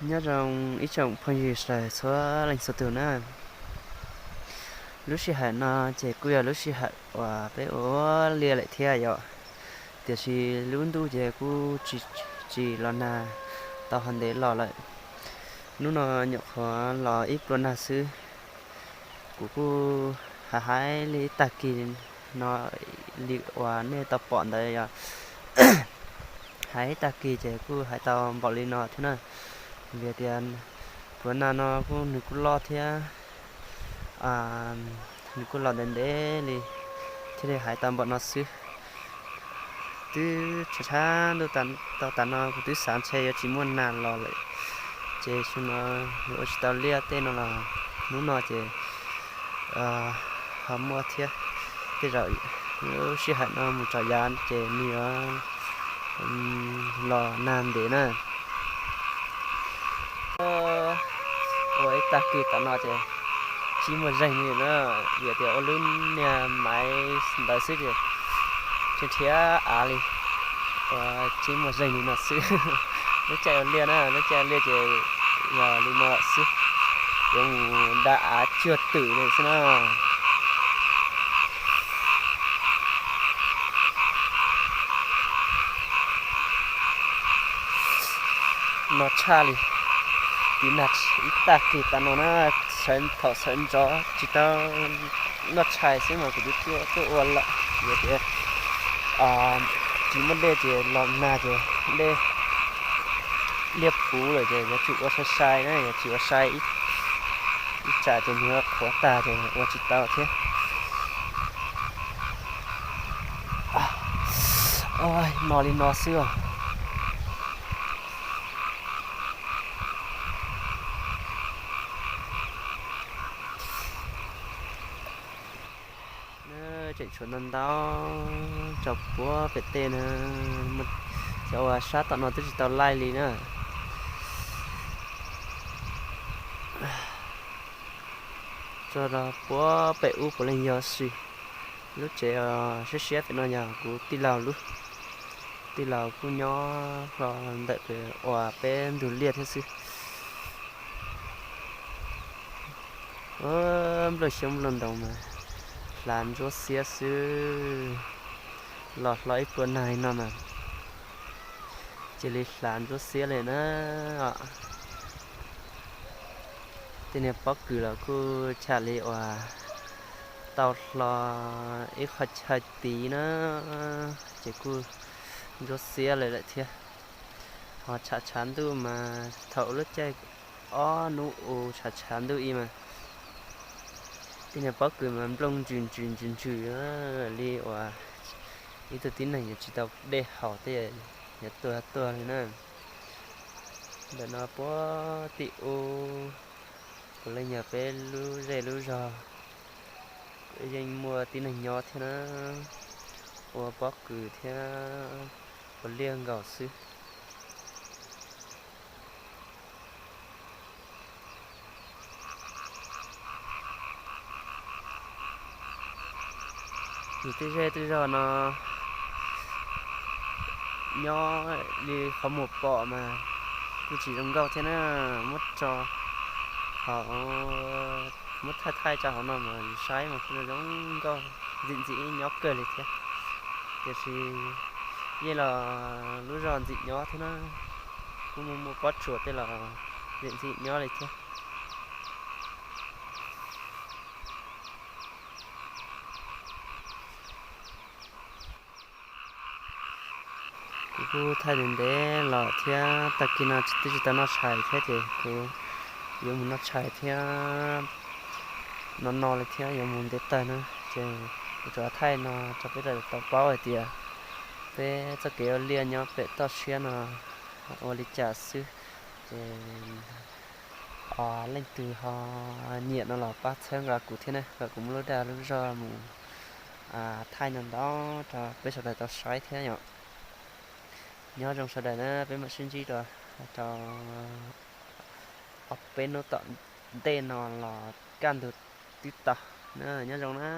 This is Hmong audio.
Nyob zoo ib tsoom phooj ywg sawv daws txhua leej txhua tus na. Lub sij hawm no ces kuj yog lub sij hawm uas peb ua liaj lawm thiab yom, tiam sis lub ntuj ces kuj tsis, tsis los nag tau hov ntev los lawm. Hnub no nyuam qhuav los ib pluag nag xwb. Kuv kuj hais hais li ib tag kis no li uas nej tau pom ntawd yog hais ib tag kis ces kuj hais tau npaum li no thiab na. Vim tias pluag nag no kuj nws kuj loj thiab, nws kuj los ntev ntev li, thiaj li hais tau npaum no xwb. Twb tshav tshav ntuj tau tas no kuv twb xav ntshe yuav tsis muaj nag los lawm, ces xyoo no yuav ua tsis tau liaj tej no los hnub no ces ho muaj thiab. Tej zaum lub sij hawm no mus tso yav ces nws yuav los nag ntev na. Ua ib tag kis tom no ces tsis muaj zeeg li na, vim tias ua lub niag maiv ntawd xwb ces tsis nrhiav av li, ua tsis muaj zeeg li no xwb. Lub caij ua liaj na, lub caij ua liaj ces yog li no xwb, yuav mus da av cuag twm li xwb na. No tshaj li, tiv nag ib tag kis tas no na, sawv thaum sawv ntxov tsis tau noj tshais xwb mas kuv twb tuaj ua lawm, vim tias tsis muaj dej ces los nag ces dej liaj puv lawm ces yuav tsum ua sai sai na, yuav tsis ua sai ib tsam ces nws qhuav tag ces ua tsis tau thiab. No li no xwb os. Tseem tshuav ntau ntau tso puag pem tej na, cov uas sab tom no twb tsis tau laij li na. Tso rau puag pem ub puav leej yog si. Lub tsev siab siab pem no yog kuv tij laug lub, tij laug kuj nyob hlo ntawm pem uas peb ntug liaj thiab xwb. Nplooj xyoob nplooj ntoo mas hlav ntsuab xiab xwb, los hlo ib pluag nag no mas cia li hlav ntsuab xiab li na. Tej niag pob kws los kuj cham li uas tau hlo ib qho chaw tid na, ces kuj ntsuab xiab li lawm thiab. Ho tshav tshav ntuj mas thaum lub caij ob hnub u tshav tshav ntuj ib mas tej niag pob kws mas nplooj ntsws ntsws ntsws ntsws li uas ib tug tib neeg yuav tsis tau dej haus tej, yuav tuag tuag li na. Ntawm no puag tim ub puav leej yog peb lub zej lub zog, yeej muaj tib neeg nyob thiab na, ua pob kws thiab ua liaj nkaus xwb. Yus tej zej tej zog no nyob li qhov muag pom mas kuj tsis zoo nkauj thiab na, muab tso hauv, muab thaij thaij tso hauv no mas yus saib mas kuj zoo nkauj ntxim ntxim nyob kawg li thiab. Tiam sis yeej los lub zog ntxim nyob thiab na, kuj muaj muaj pob tsuas tej los ntxim ntxim nyob li thiab. Kuv kuj thaij ntev ntev los thiab tag kis no twb tsis tau noj tshais thiab ces kuv yuav mus noj tshais thiab, no no li thiab yuav mus ntev tag na. Ces kuv tsuas thaij no rau peb tau paub hais tias peb txoj kev ua liaj nyob pem toj siab no ua li cas xwb. Ces leej twg ho nyiam no los pab txhawb nqa kuv thiab na, kom kuv muaj lub dag lub zog mus thaij ntau ntau rau peb sawv daws tau saib thiab yom. Nyob zoo sawv daws na, peb mam sib ntsib rau, rau ob peb hnub tom ntej no los kaj ntug twb tau na, nyob zoo na.